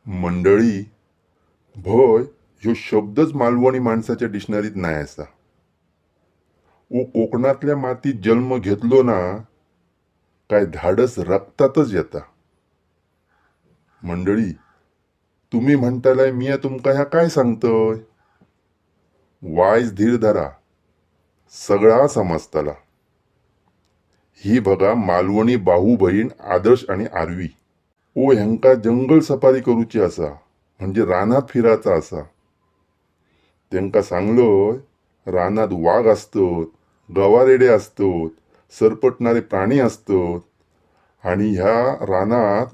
मंडळी, भंय ह्यो शब्दच मालवणी माणसाच्या डिक्शनरीत नाही आसा. ओ कोकणातल्या मातीत जन्म घेतलो ना काय धाडस रक्तातच येता. मंडळी, तुम्ही म्हणतालाय मी तुमका ह्या काय सांगतोय? वायज धीर धरा, सगळा समजतला. ही बघा मालवणी बाहू बहीण आदर्श आणि आरवी. ओ ह्यांका जंगल सफारी करूची आसा, म्हणजे रानात फिराचा आसा. तेंका सांगलोय रानात वाघ असतत, गवारेडे असतत, सरपटणारे प्राणी असतत आणि ह्या रानात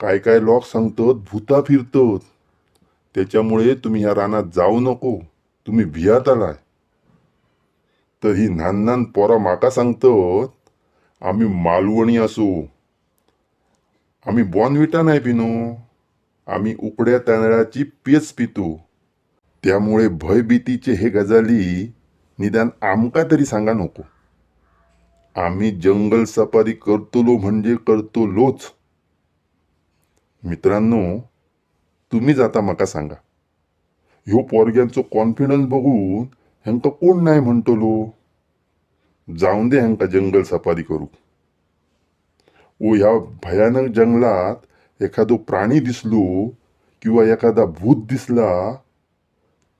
काय काय लोक सांगतात भूता फिरतत, त्याच्यामुळे तुम्ही ह्या रानात जाऊ नको, तुम्ही भियात आलाय. तर ही न्हान न्हान पोरां म्हाका सांगतात आमी मालवणी असू, आमी बॉर्नविटा नाही पिनो, आमी उकड्या तांदळाची पेज पितो. त्यामुळे भयभीतीचे हे गजाली निदान आमकां तरी सांगा नको. आमी जंगल सफारी करतलो म्हणजे करतलोच. मित्रांनो, तुम्हीच आता म्हाका सांगा, ह्यो पोरग्यांचो कॉन्फिडन्स बघून ह्यांका कोण नाही म्हणटलो? जाऊन दे ह्यांका जंगल सफारी करूक. ओ ह्या भयानक जंगलात एखादो प्राणी दिसलो किंवा एखादा भूत दिसला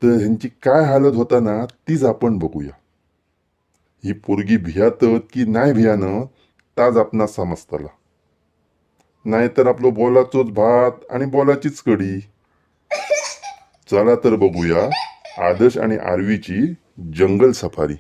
तर ह्यांची काय हालत होता ना तीच आपण बघूया. ही पोरगी भियातत की नाही भियानत ताच आपणास समजतला. नाहीतर आपलो बोलाचोच भात आणि बोलाचीच कढी. चला तर बघूया आदर्श आणि आरवीची जंगल safari.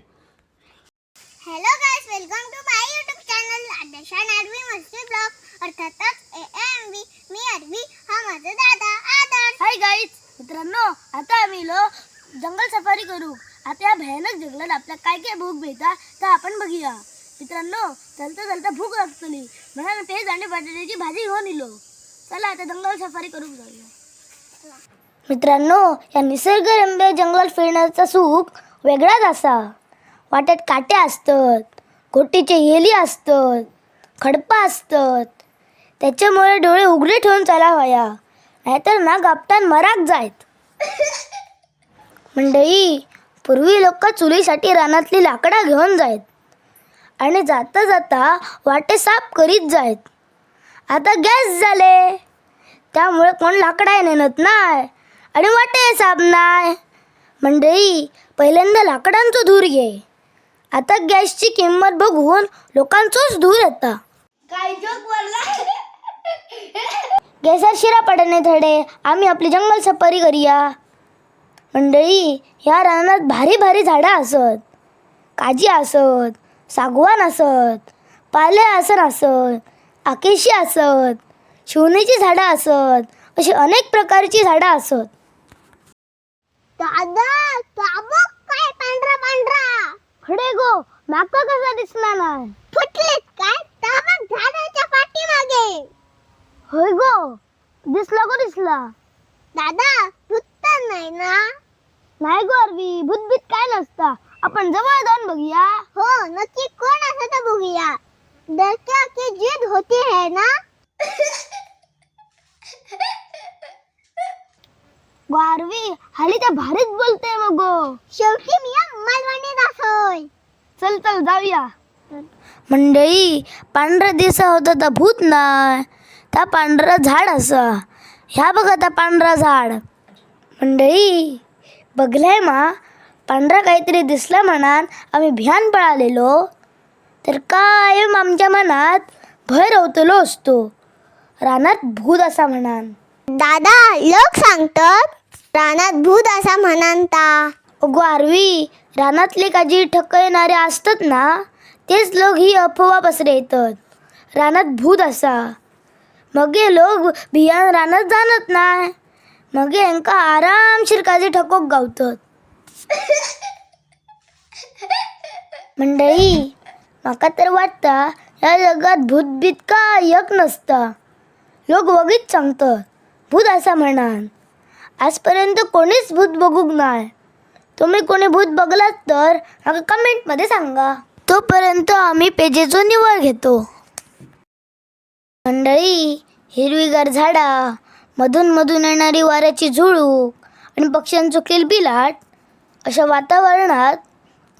Hello guys, welcome to my YouTube channel Adarsh and Aarvi मस्ती ब्लॉग, अर्थातच AMV. मी आरवी, हा माझा दादा आदर्श. हाय गाईज, मित्रांनो, आता आम्ही लो जंगल सफारी करू. आता या भयानक जंगलात आपल्या काय काय भूक मिळता तर आपण बघूया. मित्रांनो, चालता चालता भूक लागतली म्हणून पेज आणि बटाट्याची भाजी घेऊन इलो. चला आता जंगल सफारी करू जाऊया. मित्रांनो, या निसर्गरम्य जंगलात फिरण्याचा सुख वेगळाच असा. वाटेत काटे असतात, गोटीचे येली असतात, खडपा असतात, त्याच्यामुळे डोळे उघडे ठेवून चाला व्हाया, नाहीतर ना गापटान मराक जायत. मंडळी, पूर्वी लोक चुलीसाठी रानातली लाकडं घेऊन जायत आणि जाता जाता वाटे साफ करीत जायत. आता गॅस झाले, त्यामुळे कोण लाकडाय नेणत नाही आणि वाटे साफ नाही. मंडळी, पहिल्यांदा लाकडांचो धूर घे, आता गॅसची किंमत बघून लोकांचोच धूर येता. काय जोक वरला. गॅसार शिरा पडणे थडे आम्ही आपली जंगल सफारी करूया. मंडळी, ह्या रानात भारी भारी झाडां आसत, काजी आसत, सागवान आसत, पाले आसन आसत, आकेशी आसत, शिवणीची झाडां आसत, अशी अनेक प्रकारची झाडां आसत. दादा, तो बघ काय पांढरा पांढरा. खडे गो, माका कसा दिसला नाही? फुटलेत काय? ता बघ झाडाच्या पाठीमागे. होय गो, दिसला गो दिसला. दादा, भूत तर नाही ना? नाही गो अरवी, भूतबीत काय नसता. आपण जवळ जाऊन बघूया. हो, नक्की कोण असं तर बघूया. डरके की जीत होती है ना. गो आरवी, हाली त्या भारीच बोलते मग गो. शेवटी मी मालवणीत असोय. चल चल जाऊया. मंडळी, पांढरा दिसा होता तर भूत नाय, त्या पांढरा झाड असा. ह्या बघा त्या पांढरा झाड. मंडळी, बघलाय मा पांढरा काहीतरी दिसला म्हणान आम्ही भियान पळालेलो. तर कायम आमच्या मनात भय रवतलो असतो रानात भूत असा म्हणान. दादा, लोक सांगतात रानात भूत असा म्हणांता. अगो आरवी, रानातले काजी ठकयणारे असतात ना, तेच लोक ही अफवा पसरयतत रानात भूत असा. मगे लोक भियान रानात जाणत नाय, मगे हेंका आरामशीर काजी ठकोक गावतत. मंडळी, माका तर वाटता ह्या जगात भूतबीत काय एक नसता. लोक वगीच सांगतात भूत असा म्हणान. आजपर्यंत कोणीच भूत बघूक नाय. तुम्ही कोणी भूत बघलात तर माका कमेंटमध्ये सांगा. तोपर्यंत आम्ही पेजेचो निवळ घेतो. मंडळी, हिरवीगार झाडा, मधून मधून येणारी वाऱ्याची झुळूक आणि पक्ष्यांचो किलबिलाट अशा वातावरणात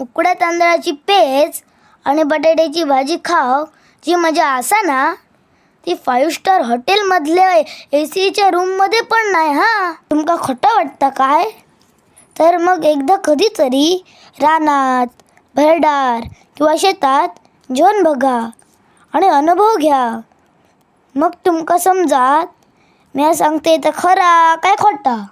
उकड्या तांदळाची पेज आणि बटाट्याची भाजी खाव जी मजा असा ना, ती फाईव्ह स्टार हॉटेलमधल्या एसीच्या रूममध्ये पण नाही. हां, तुमका खोटं वाटतं काय? तर मग एकदा कधीतरी रानात, भरडार किंवा शेतात जेवण बघा आणि अनुभव घ्या. मग तुमका समजात मी सांगते तर खरा काय खोटा.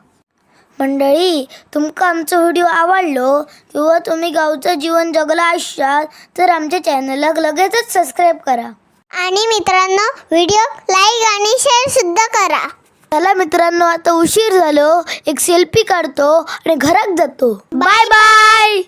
मंडळी, तुमका आमचो व्हिडिओ आवडलो किंवा तुम्ही गावचं जीवन जगला असाल तर आमच्या चॅनलला लगेचच सबस्क्राईब करा. आणि मित्रांनो, व्हिडिओ लाईक आणि शेअर सुद्धा करा. चला मित्रांनो, आता उशीर झालो. एक सेल्फी काढतो आणि घरात जातो. Bye bye.